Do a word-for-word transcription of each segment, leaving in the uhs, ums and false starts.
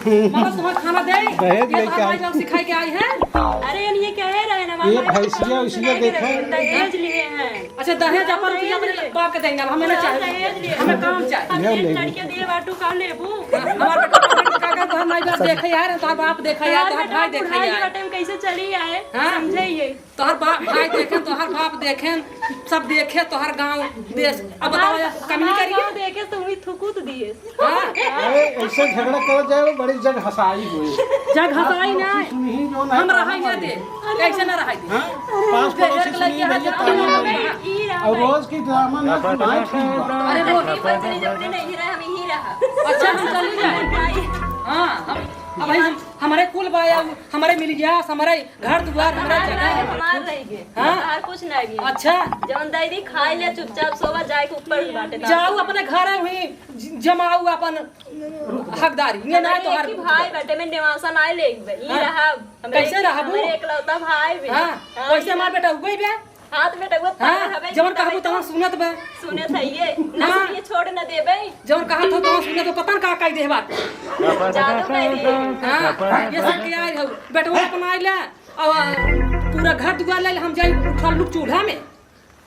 मतलब तुम्हें खाना दे? दहेज ये लेके आई। भाई बाप सिखाई के आई है? अरे, ये कहे रहे ना, ये भैंसिया उसिया देखे। दहेज लिए हैं। अच्छा, दहेज अपन रुपया अपने बाप के देंगे, अब हमें ना चाहिए। दहेज लिए। हमें काम चाहिए। हम ये एक ले। लड़के दिए बाटू, का लेबू? हमारे बेटा, काका, तोहर माई बाप देखे यार, तोहर बाप देखे यार, तोहर भाई देखे यार। बटे में कैसे चली आए, हाँ? समझे ये। तोहर बाप, भाई देखे, तोहर बाप देखे, सब देखे, तोहर गाँव, देश। अब बताओ यार, कमी नहीं करिए। गाँव देखे तो वही थुकुत दिए। हाँ? अरे, ऐसे झगड़ा करत जाए, बड़ी जग हंसाई हुई। जग हंसाई ना। सुनही जो ना हम रहाई ना दे, ऐसे ना रहाई दे। हाँ? पास पड़ोसी सुनही भैया, ताली मारी। और रोज की ड्रामा ना सुनाई थी। अरे, रोज की पंचमी जब भी नहीं रहे, हम यहीं रहा। अच्छा, हम चली जाए। हाँ, हम, अब भाई, हम, हमारे कुल बा, हमारे मिल गया, हमारे घर दुआर, हमारा जगह है। हमार रह गए। हाँ? हमार कुछ नहीं गए। अच्छा। जौन दे दी, खाई ले, चुपचाप सोवा, जाए के ऊपर बाटे। जाऊ अपने घर, वहीं ज-, जमाऊ अपन हकदारी। ये ना तोहार कि भाई बेटे में निवासा ना ले गए। ई हाँ। रहा, हमरे कैसे एक, रहबू? हमरे एकलौता भाई भी। हाँ। हाँ, कैसे हमार बेटा हुए बे? हाँ, तो बेटा, वो हाँ, पागल हवे, जवन कहबू तवन सुनत बा। सुनत है ये। ना हाँ। सुनिए, छोड़ न देबे। जवन कहत हो तवन सुनत हो, पता न का कह दे बात। जादू कह दिए। हाँ, ये सब के आए हो। बेटवा अपना आइला, और पूरा घर दुआर ले हम जाई उठल लुक चूल्हा में।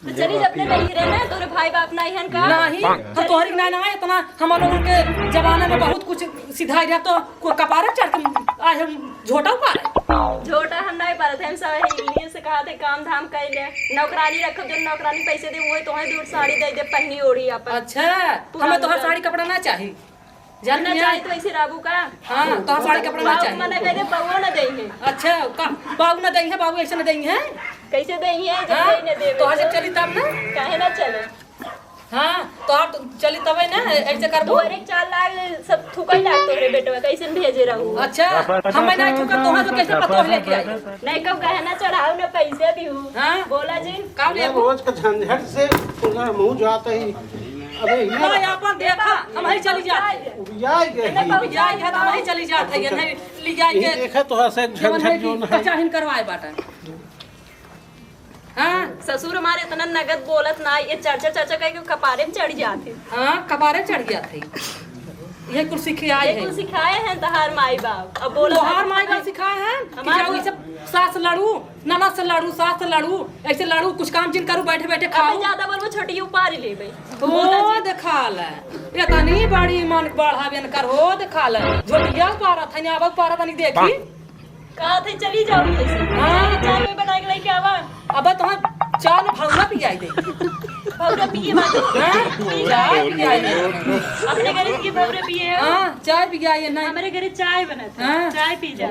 तो चली जब अपने नहीं रहे ना, तोरे भाई बाप नहीं हन का? नहीं, हम तोहरी ना, ना, इतना हम लोगन के जमाना में बहुत कुछ सिधाई रहा तो को कपारे चढ़ के आज हम झोटा उपारे। झोटा हम नहीं पारत, हम सब यही लिए से कहा थे काम धाम कर ले, नौकरानी रखब, जो नौकरानी पैसे दे, वही तोहे दूर साड़ी दे दे, पहनी ओढ़ी अपन। अच्छा, पूरा हमें तोहर उधर। साड़ी कपड़ा ना चाही। जान ना लिया? चाही तो ऐसे रहबू का? हाँ, तोहर साड़ी कपड़ा ना बाबू चाही। मना कर दे, बउओ ना देंगे। अच्छा, का बाबू ना देंगे, बाबू ऐसे ना देंगे? कैसे देंगे जब हाँ, देंगे देवे तोहर जब तो? चली तब ना? काहे ना चले? हाँ, तोहर तो चली तबे ना, ऐसे करबो। तोहरे चाल लाग, सब थूकल लाग तोहरे बेटवा, कैसन भेजे रहू? अच्छा, हम ना थूका, तोहर तो कैसे पतोह लेके आई? नहीं, कब गहना चढ़ाऊ ना पैसे दिहू। हाँ? बोला जी। का लेबू? रोज का झंझट से पूरा मुँह जाता ही। अबे, ये ना, अपन देखा, हम ही चली जाते। उबियाई गए नहीं, ही। उबियाई गए, हम ही चली जाते हैं, नहीं, ले जाए ये के। देखा तो हंसे जवन झंझट है कि जोन है। पचाहिन करवाए बाटा। हाँ। ससुर हमारे इतना नगद बोलत ना, ये चर्चा चर्चा करके कपारे में चढ़ जाते। हाँ, कपारे चढ़ जाते। ये कुल सिखाए ये है। कुल सिखाए हैं तहार माई बाप। अब बोला तोहार माई बाप सिखाए हैं कि हमार जाओ, ये सब सास लड़ू, ननद से लड़ू, सास से लड़ू, ऐसे लड़ू, कुछ काम जिन करू, बैठे बैठे अब खाऊ। ज्यादा बोलबो, छोटी उपार लेबे। ओ, देखा ले, इतनी बड़ी मन बढ़ावे न कर हो, देखा ले, झोटिया उपारत है, आवा उपारत नहीं देखी। कहा थे चली जाओ यहाँ से। हाँ। चाय में बना के लेके आवा। अब तो हम चाय में भौरा पियाई दे। भौरा पिए बाटे। हाँ? चाय पियाई दे। अपने घरे की भौरा पिए हो? हाँ, चाय पियाई है, नहीं। हमारे घरे चाय बनत है। हाँ। चाय पी जा।